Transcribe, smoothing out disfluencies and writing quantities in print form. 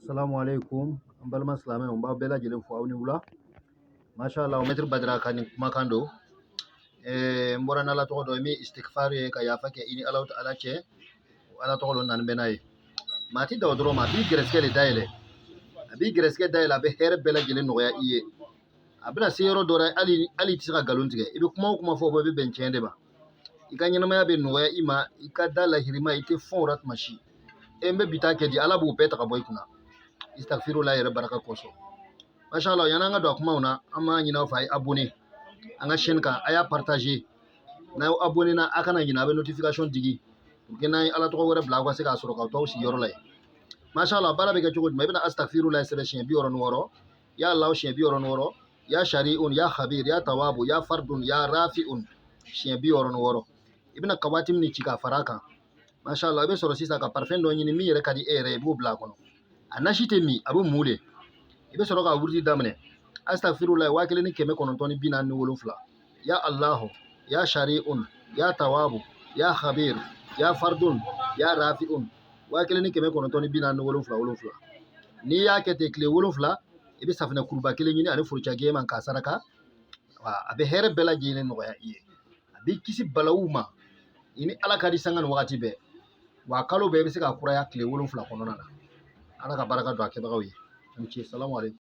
Assalamu alaikum, an balima silamɛw, n b'aw bɛɛ lajɛlen fo, aw ni wula. Masha Allah, maître Badara ka nin kumakan don. N bɔra n'Ala tɔgɔ dɔ ye min istighfar ye, ka yafa kɛ i ni Ala Ala cɛ. Ala tɔgɔ dɔ nani bɛ n'a ye. Maa ti da o dɔrɔn ma, a b'i gɛrɛsɛgɛ de dayɛlɛ. A b'i gɛrɛsɛgɛ dayɛlɛ, a bɛ hɛrɛ bɛɛ lajɛlen nɔgɔya i ye. A bɛna se yɔrɔ dɔ la, hali i tɛ se ka nkalon tigɛ. I bɛ kuma o kuma fɔ, o bɛɛ bɛ bɛn tiɲɛ de ma. I ka ɲɛnamaya bɛ nɔgɔya i ma, i ka da lahirima, i tɛ fɔn o la tuma si. E n bɛ bi ta kɛ di, Ala b'o bɛɛ ta ka bɔ i kunna. Istaghfirullah yɛrɛ baraka kosɔn. Masha Allah, yan'an ka don a kumaw na, an b'a ɲini aw fɛ, a ye abonné an ka chaîne kan, a y'a partager. N'aw abonné na, a kana ɲinɛ, a bɛ notification digi pour que n'an ye Ala tɔgɔ wɛrɛ bila, aw ka se k'a sɔrɔ k'aw to aw sigiyɔrɔ la yen. Masha Allah, baara bɛ kɛ cogo jumɛn? I bɛna astaghfirullah sɛbɛn siɲɛ 66, ya Allah siɲɛ 66, ya shari'un, ya khabir, ya tawabu, ya fardun, ya rafi'un siɲɛ 66. I bɛna kawati min ci k'a fara a kan. Masha Allah, i bɛ sɔrɔ sisan ka parfum dɔ ɲini min yɛrɛ ka di e yɛrɛ ye, i b'o bila a kɔnɔ. A nasi tɛ min, a bɛ mun de. I bɛ sɔrɔ ka wurudi daminɛ. Astaghfirullah 1947, ya Allahu, ya shari'un, ya tawabu, ya khabir, ya fardun, ya rafi'un 1947 7. N'i y'a kɛ ten tile 7, i bɛ safunɛ kuruba kelen ɲini ani forocɛ jɛman k'a saraka. A bɛ hɛrɛ bɛɛ lajɛlen nɔgɔya i ye, a b'i kisi balawu ma. I ni Ala ka di sanga ni wagati bɛɛ. Wa kalo bɛɛ i bɛ se k'a kuraya tile 7 kɔnɔna na. Ala ka baraka don a kɛbagaw ye. A ni ce. Salamu aleykum.